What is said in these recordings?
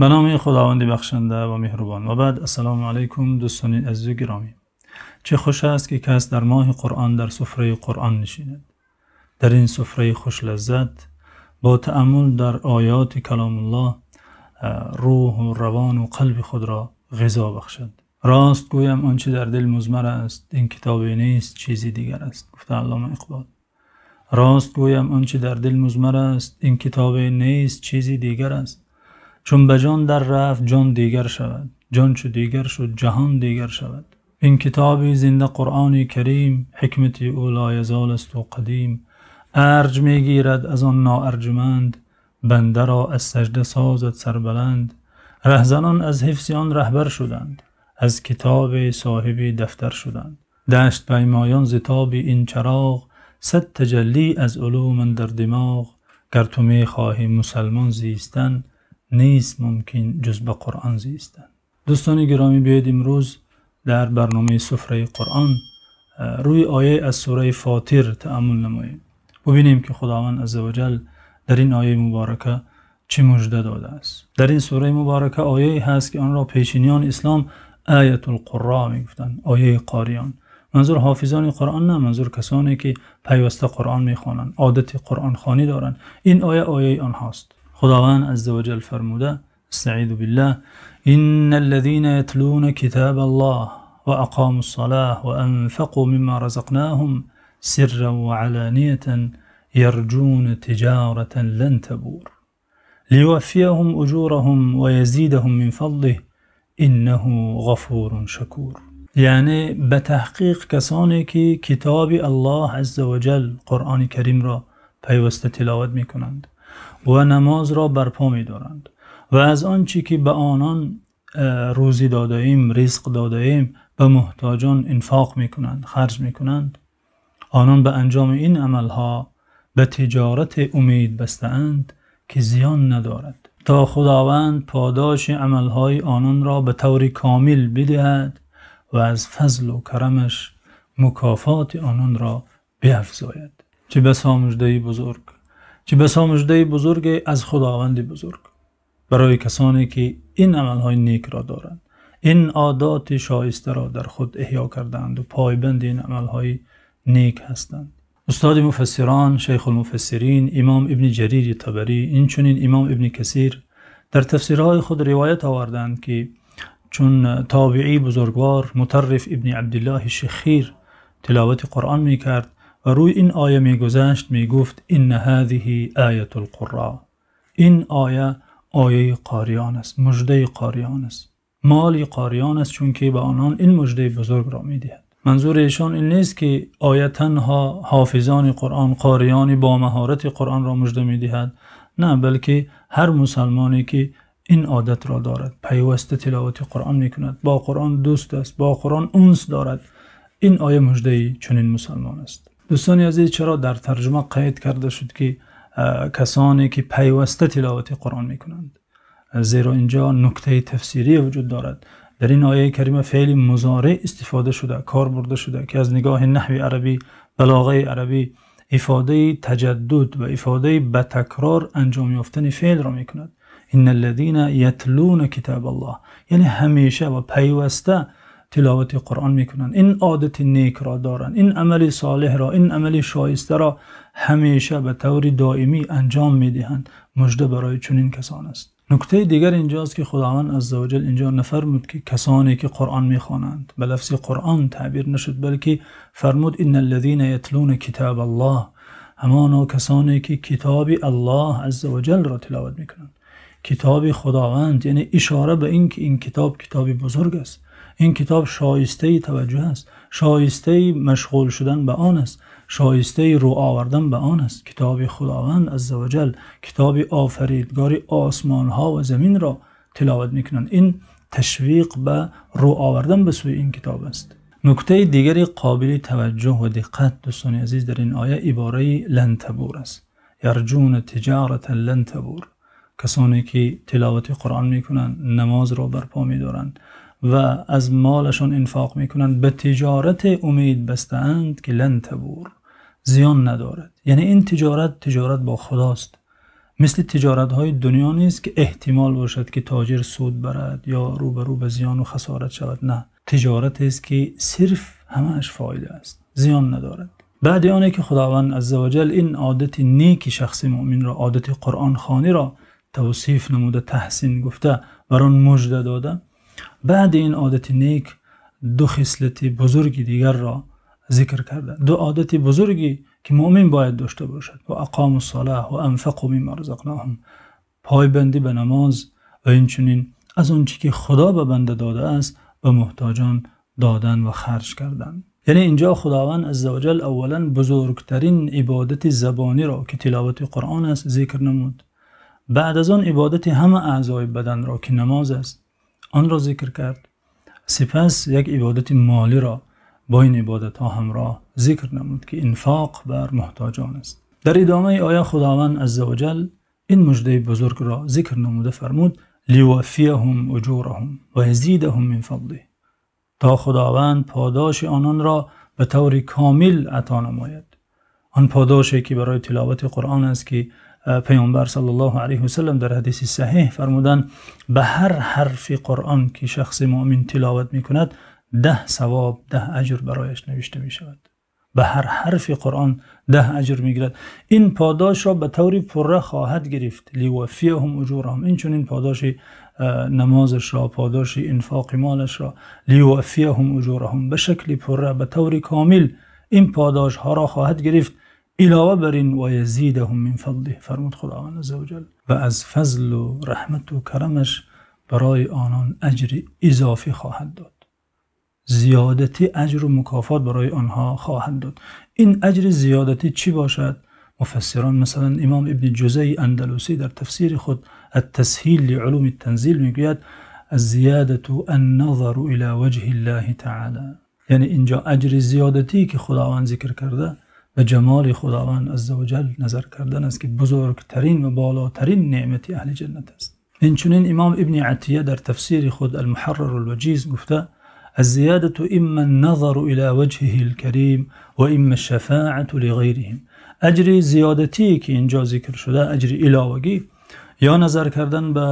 Ба номи Худованди бахшанда ва меҳрубон. Ва баъд, ассалому алайкум, дӯстони азиз ва гиромӣ. Чӣ хуш аст, ки кас дар моҳи Қуръон дар сафраи Қуръон нишинад. Дар ин сафраи хушлаззат бо таъаммул дар оёти каломуллоҳ рӯҳ ва равон ва қалби худро ғизо бахшад. Рост гӯям, он чи дар дил музмар аст, ин китобе нест, чизи дигар аст, гуфта Аллома Иқбол. Рост гӯям, он чи дар дил музмар аст, ин китобе нест, чизи дигар аст. Чун ба ҷон дар рафт, ҷон дигар шавад. Ҷон чу дигар шуд, ҷаҳон дигар шавад. Ин китоби зинда, Қуръони Карим, ҳикмати ӯ лоязол аст ва қадим. Арҷ мегирад аз он ноарҷуманд, бандаро аз саҷда созад сарбаланд. Раҳзанон аз ҳифзи он раҳбар шуданд, аз китоб соҳиби дафтар шуданд. Дашт паймоён зи тоби ин чароғ, сад таҷаллӣ аз улум андар димоғ. Гар ту мехоҳӣ мусулмон зистан, нест мумкин ҷуз ба Қуръон зистан. Дӯстони гиромӣ, биёед имрӯз дар барномаи сафраи Қуръон рӯи ояе аз сураи Фотир таъаммул намоем. Бубинем, ки Худованди азза ва ҷалл дар ин ояи муборака чӣ мужда додааст. Дар ин сураи муборака ояе ҳаст, ки онро пешиниёни ислом оятул қурро мегуфтанд, ояи қориён. Манзур ҳофизони Қуръон не, манзур касоне ки пайваста Қуръон мехонанд, одати Қуръонхонӣ доранд. Ин оя ояи онҳост. Худованди азза ва ҷалл фармуда: Аъӯзу биллаҳ, инналлазина ятлуна китобаллоҳи ва ақомус-салота ва анфақу мимма разақноҳум сирран ва алониятан ярҷуна тиҷоратан лан табур лиюваффияҳум уҷураҳум ва язидаҳум мин фазлиҳи иннаҳу ғафурун шакур. Яъне ба таҳқиқ касоне ки китоби Аллоҳ азза ва ҷалл, Қуръони Каримро пайваста тиловат мекунанд ва намозро барпо медоранд ва аз он чи ки ба онон рӯзӣ додаем, ризқ додаем, ба муҳтоҷон инфоқ мекунанд, харҷ мекунанд, онон ба анҷоми ин амалҳо ба тиҷорат умед бастаанд, ки зиён надорад, то Худованд подоши амалҳои ононро ба таври комил бидиҳад ва аз фазлу карамаш мукофоти ононро биафзояд. Чӣ басо мужда бузург, чӣ басо мужда бузург аз Худованди бузург барои касоне ки ин амалҳои нек ро доранд, ин одоти шоистаро дар худ эҳё кардаанд ва пойбанди ин амалҳои нек ҳастанд. Устоди муфассирон, шайхул муфассирин, имом Ибни Ҷарири Табарӣ, инчунин имом Ибни Касир дар тафсирҳои худ ривоят овардаанд, ки чун тобеии бузургвор Мутарриф ибни Абдуллоҳ Шахир тиловати Қуръон мекард ва рӯи ин оя мегузашт, мегуфт: инна ҳазиҳи оятул қурро. Ин оя ояи қориён аст, мужда қориён аст, моли қориён аст, чунки ба онон ин мужда бузургро медиҳад. Манзури эшон ин нест, ки оя танҳо ҳофизони Қуръон, қориёни бо маҳорати Қуръонро мужда медиҳад. Не, балки ҳар мусулмоне ки ин одатро дорад, пайваста тиловати Қуръон мекунад, бо Қуръон дӯст аст, бо Қуръон унс дорад, ин оя мужда чунин мусулмон аст. Дӯстони азиз, чаро дар тарҷума қайд карда шуд, ки касоне ки пайваста тиловати Қуръон мекунанд? Зеро инҷо нуктаи тафсирӣ вуҷуд дорад. Дар ин ояи карима феъли музориъ истифода шуда, кор бурда шуда, ки аз нигоҳи наҳви арабӣ, балоғаи арабӣ ифодаи таҷаддуд ва ифодаи ба такрор анҷом ёфтани феълро мекунад. Инналлазина ятлуна китобаллоҳ, яъне ҳамеша ва пайваста тиловати Қуръон мекунанд, ин одати некро доранд, ин амали солеҳро, ин амали шоистаро ҳамеша ба таври доимӣ анҷом медиҳанд. Мужда барои чунин касон аст. Нуктаи дигар инҷост, ки Худованд азза ва ҷалл инҷо нафармуд, ки касоне ки Қуръон мехонанд, ба лафзи Қуръон таъбир нашуд, балки фармуд: инналлазина ятлуна китобаллоҳ, ҳамоно касоне ки китоби Аллоҳ азза ва ҷаллро тиловат мекунанд. Китоби Худованд, яъне ишора ба ин ки ин китоб китоби бузург аст, ин китоб шоистаи таваҷҷӯҳ аст, шоистаи машғул шудан ба он аст, шоистаи рӯ овардан ба он аст. Китоби Худованд азза ва ҷалл, китоби офаридгори осмонҳо ва заминро тиловат мекунанд. Ин ташвиқ ба рӯ овардан ба сӯи ин китоб аст. Нуктаи дигари қобили таваҷҷӯҳ ва диққат, дӯстони азиз, дар ин оя иборати лан табур аст. Ярҷуна тиҷоратан лан табур. Касоне ки тиловати Қуръон мекунанд, намозро барпо медоранд ва аз молашон инфоқ мекунанд, ба тиҷорат умед бастаанд, ки лан табур, зиён надорад. Яъне ин тиҷорат, тиҷорат бо Худост. Мисли тиҷоратҳои дунё нест, ки эҳтимол бошад, ки тоҷир суд барад ё рӯбарӯ ба зиён ва хасорат шавад. На, тиҷораteст, ки сирф ҳамааш фоида аст, зиён надорад. Баъд аз онки Худованд азза ва ҷалл ин одати неки шахси мӯъминро, одати Қуръонхониро тавсиф намуда, таҳсин гуфта, бар он мужда дода, баъд ин одати нек ду хислати бузурги дигарро зикр карда. Ду одати бузурге, ки мӯъмин бояд дошта бошад: ва ақомус-салота ва анфақу мимма разақноҳум. Пойбандӣ ба намоз ва инчунин аз он чи ки Худо ба банда додааст ба муҳтоҷон додан ва харҷ кардан. Яъне инҷо Худованд азза ва ҷалл аввалан бузургтарин ибодати забониро, ки тиловати Қуръон аст, зикр намуд. Баъд аз он ибодати ҳама аъзои баданро, ки намоз аст, онро зикр кард. Сипас як ибодати молиро бо ин ибодатҳо ҳамроҳ зикр намуд, ки инфоқ бар муҳтоҷон аст. Дар идомаи оят Худованд азза ва ҷалл ин мужда бузургро зикр намуда фармуд: лиюваффияҳум уҷураҳум ва язидаҳум мин фазлиҳ. То Худованд подоши ононро ба таври комил ато намояд. Он подоше, ки барои тиловати Қуръон аст, ки Паёмбар саллаллоҳу алайҳи васаллам дар ҳадиси саҳеҳ фармуданд: ба ҳар ҳарфи Қуръон, ки шахси мӯъмин тиловат мекунад, 10 савоб, 10 аҷр барояш навишта мешавад. Ба ҳар ҳарфи Қуръон 10 аҷр мегирад. Ин подошро ба таври пурра хоҳад гирифт. Лиюваффияҳум уҷураҳум. Инчунин подоши намозашро, подоши инфоқи молашро, лиюваффияҳум уҷураҳум, ба шакли пурра, ба таври комил ин подошҳоро хоҳад гирифт. Илова бар ин, ва язидаҳум мин фазлиҳ, фармуд Худованд азза ва ҷалл, ва аз фазлу раҳмату карамаш барои онон аҷри изофӣ хоҳад дод. Зиёдатӣ аҷру мукофот барои онҳо хоҳад дод. Ин аҷри зиёдатӣ чӣ бошад? Муфассирон, масалан Имом Ибни Ҷузай Андалусӣ дар тафсири худ ат-Тасҳил ли-улуми-т-танзил мегӯяд: аз-зиёдату ан-назару ила ваҷҳи-ллоҳи таъоло. Яъне инҷо аҷри зиёдатӣ, ки Худованд зикр карда, ба ҷамоли Худованд азза ва ҷалл назар кардан аст, ки бузургтарин ва болотарин неъмати аҳли ҷаннат аст. Инчунин Имом Ибни Атия дар тафсири худ ал-Муҳаррар ал-Ваҷиз гуфта: аз-зиёдату имма ан-назару ила ваҷҳиҳил-карим ва имма аш-шафоату лиғайриҳим. Аҷри зиёдатӣ, ки инҷо зикр шуда, аҷри иловагӣ ё назар кардан ба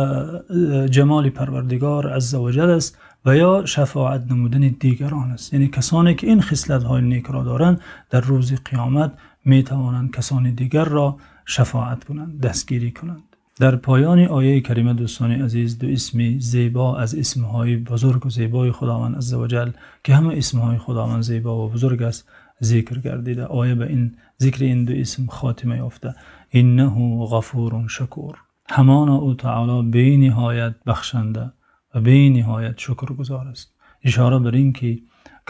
ҷамоли Парвардигор азза ва ҷалл аст ва ё шафоат намудани дигарон аст. Яъне касоне, ки ин хислатҳои нек ро доранд, дар рӯзи қиёмат метавонанд касони дигарро шафоат кунанд, дастгирӣ кунанд. Дар поёни ояи карима, дӯстони азиз, ду исми зебо аз исмҳои бузург ва зебои Худованд азза ва ҷалл, ки ҳама исмҳои Худованд зебо ва бузург аст, зикр гардида. Оя ба ин зикри ин ду исм хотима ёфта: иннаҳу ғафурун шакур. Ҳамоно ӯ таъоло бениҳоят бахшанда ва бениҳоят шукргузор аст. Ишора бар ин ки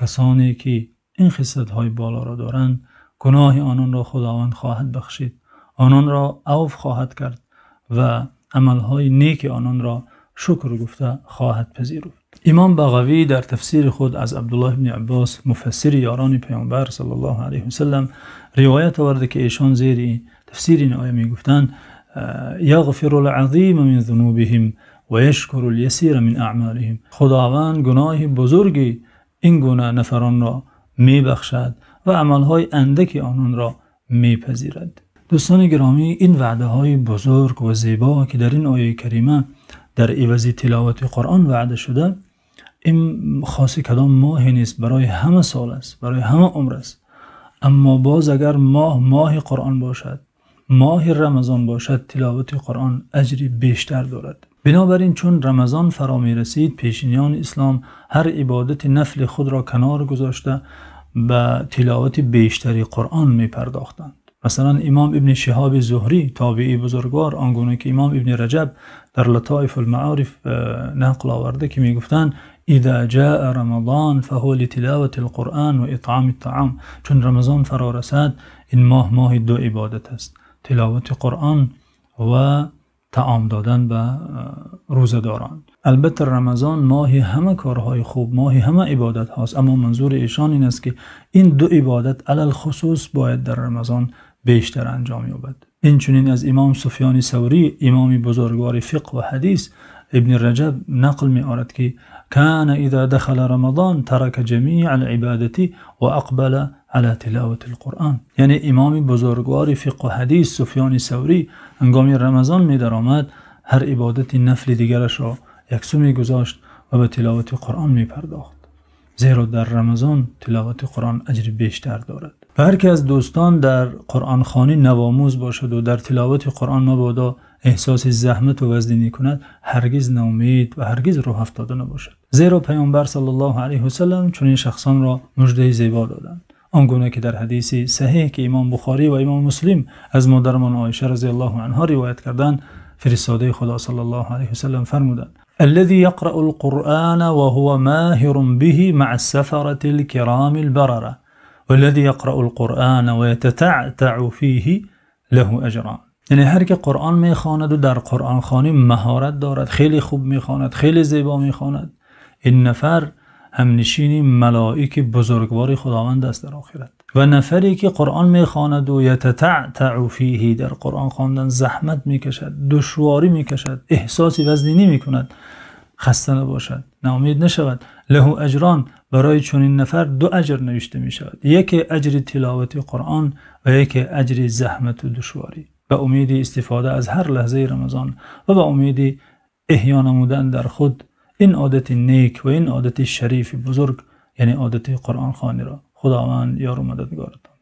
касоне, ки ин хислатҳои болоро доранд, гуноҳи ононро Худованд хоҳад бахшид, ононро афв хоҳад кард ва амалҳои неки ононро шукр гуфта хоҳад пазируфт. Имом Бағавӣ дар тафсири худ аз Абдуллоҳ ибни Аббос, муфассири ёрони Паёмбар саллаллоҳу алайҳи васаллам, ривоят овардааст, ки эшон зери тафсири ин оя мегуфтанд: яғфирул-азима мин зунубиҳим ва яшкурул-ясира мин аъмолиҳим. Худованд гуноҳи бузурги ин гуна нафаронро мебахшад ва амалҳои андаки ононро мепазирад. Дӯстони гиромӣ, ин ваъдаҳои бузург ва зебо, ки дар ин ояи карима дар ивази тиловати Қуръон ваъда шуда, ин хоси кадом моҳе нест, барои ҳама сол аст, барои ҳама умр аст. Аммо боз агар моҳ моҳи Қуръон бошад, моҳи Рамазон бошад, тиловати Қуръон аҷри бештар дорад. Бинобар ин чун Рамазон фаро мерасид, пешиниёни ислом ҳар ибодати нафли худро канор гузошта ба тиловати бештари Қуръон мепардохтанд. Масалан Имом Ибни Шиҳоб Зуҳрӣ, тобеии бузургвор, он гуна ки Имом Ибни Раҷаб дар Латоифул-Маориф нақл овардааст, ки мегуфтанд: إذا جاء رمضان فهو لتلاوة القرآن وإطعام الطعام. Чун Рамазон фаро расад, ин моҳ моҳи ду ибодат аст: тиловати Қуръон ва таом додан ба рӯзадорон. Албатта Рамазон моҳи ҳама корҳои хуб, моҳи ҳама ибодат ҳост, аммо манзури эшон ин аст, ки ин ду ибодат алалхусус бояд дар Рамазон бештар анҷом ёбад. Инчунин аз Имом Суфёни Саврӣ, имоми бузургвори фиқҳ ва ҳадис, Ибни Раҷаб нақл меорад, ки كان إذا دخل رمضان ترك جميع العبادة وأقبل على تلاوة القرآن. Яъне имоми бузургвори фиқҳ ва ҳадис Суфёни Саврӣ ҳангоми Рамазон медаромад, ҳар ибодати нафли дигарашро яксу мегузошт ва ба тиловати Қуръон мепардохт. Зеро дар Рамазон тиловати Қуръон аҷри бештар дорад. Ва ҳар ки аз дӯстон дар Қуръонхонӣ навомӯз бошад ва дар тиловати Қуръон мабодо эҳсоси заҳмат ва вазнинӣ кунад, ҳаргиз ноумед ва ҳаргиз рӯҳ афтода набошад. Зеро Паёмбар саллаллоҳу алайҳи васаллам чунин шахсонро мужда зебо доданд. Он гуна ки дар ҳадиси саҳеҳ, ки имом Бухорӣ ва имом Муслим аз модарамон Оиша разияллоҳу анҳо ривоят карданд, фиристодаи Худо саллаллоҳу алайҳи васаллам фармуданд: الذي يقرأ القرآن وهو ماهر به مع السفرة الكرام البررة والذي يقرأ القرآن ويتتعتع فيه له أجران. Яъне ҳар ки Қуръон мехонад ва дар Қуръонхонӣ маҳорат дорад, хеле хуб мехонад, хеле зебо мехонад, ин нафар ҳамнишини малоики бузургвори Худованд аст дар охират. Ва нафаре ки Қуръон мехонад ва يتتعتع فيه, дар Қуръон хондан заҳмат мекашад, душворӣ мекашад, эҳсоси вазнинӣ мекунад, хаста набошад, ноумед нашавад, له أجران, барои чунин нафар ду аҷр навишта мешавад: яке аҷри тиловати Қуръон ва яке аҷри заҳмат ва душворӣ. Ба умеди истифода аз ҳар лаҳзаи Рамазон ва ба умеди эҳё намудан дар худ ин одати нек ва ин одати шарифи бузург, яъне одати Қуръонхониро, Худованд ёру мададгоратон.